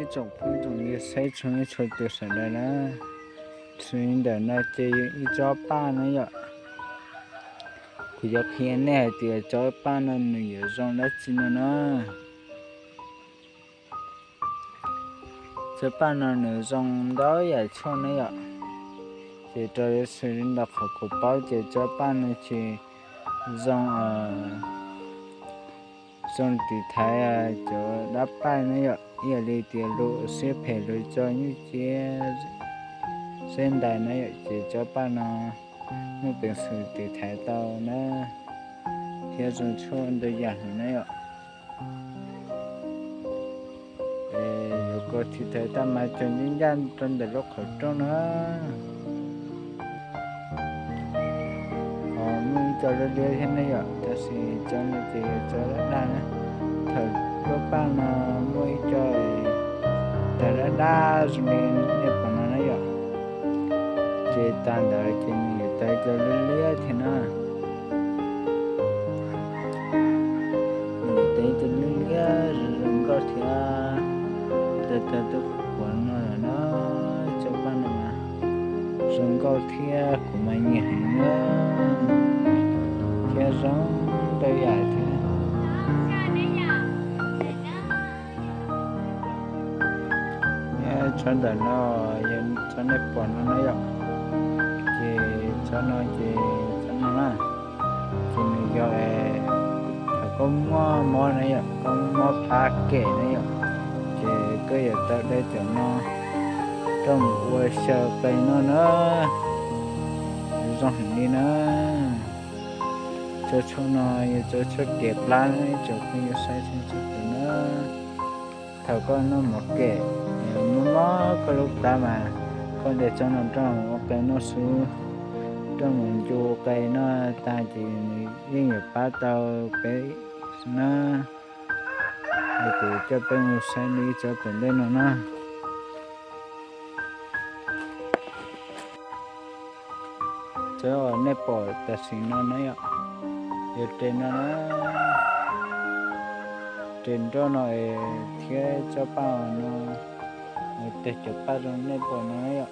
Ib tsoom phooj tsoom ywg saib txhua txhua tus sawv daws na, txhua ntawm no ces yog ib tsob paj na yom. Kuv yuav qhia nej hais tias tsob paj no nws yuav zoo dab tsi no na. Tsob paj no nws zoo ntau yam tshuaj na yom. Ces raws xws li ntawm qhov kuv paub ces tsob paj no ces zoo, zoo tiv thaiv cov dab paj na yom, ib yam li tias luag siab phem luag tso nyuj ciab xeb ntais na yom, ces tsob paj no muaj peev xwm tiv thaiv tau na, thiab zoo tshuaj ntau yam heev na yom. Es yuav kov tiv thaiv tau mas cog ncaj ncaj rau ntawm lub qhov rooj na. Ho muaj ib co liab liab thiab na yom, tab sis tsob no ces yog tsob daj daj na. Thaum lub paj no muaj ib co tawg daj daj zoo li nej pom no na yom, ces tag ntawd ces nws yuav tawg co liab liab thiab na. Nws yuav tawg co liab liab zoo nkauj thiab. Tawg tawg tuaj qhuav no lawm na, tsob paj no mas zoo nkauj thiab kuv mas nyiam heev na, thiab zoo ntau yam thiab. Tsob ntawm no yog tsob nej pom no na yom, ces tsob no ces tsob no na, ces nws yog thaum koj muaj mob na yom, koj muaj mob plab kem na yom, ces koj yuav tau de cov no rau mus ua xyaw qe noj na, zoo heev li na. Tsob tshuaj no yog tsob tshuaj kev plab na, ib tsoom phooj ywg saib txhua tus na. Thaum koj noj mov kem, mob mob koj lub plab mas koj de tsob no rau mus ua qe noj xwb, rau mus ncu qe noj tag ces nws yeej yuav pab tau peb na. Es kuv coj peb mus saib li tsob tom ntej no na. Tsob uas nej pom tam sim no na yom, yog res no na, res nroj no thiab tsob paj no, tawg cov paj zoo li nej pom no na yom,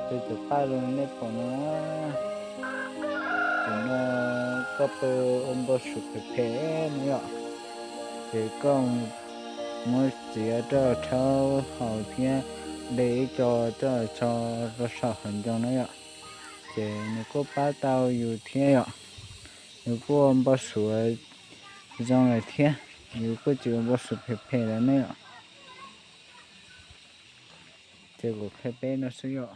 tawg cov paj zoo li nej pom no na. Ces no koj pw ua npau suav phem phem na yom, ces koj muab txiav rau rhaub haus thiab de ib co rau tso rau saum hauv ncoo na yom, ces nws kuj pab tau yus thiab yom. Yus kuj ua npau suav zoo lawm thiab, yus kuj tsis ua npau suav phem phem lawm ne yom. Ces kuv qhia peb no xwb yom.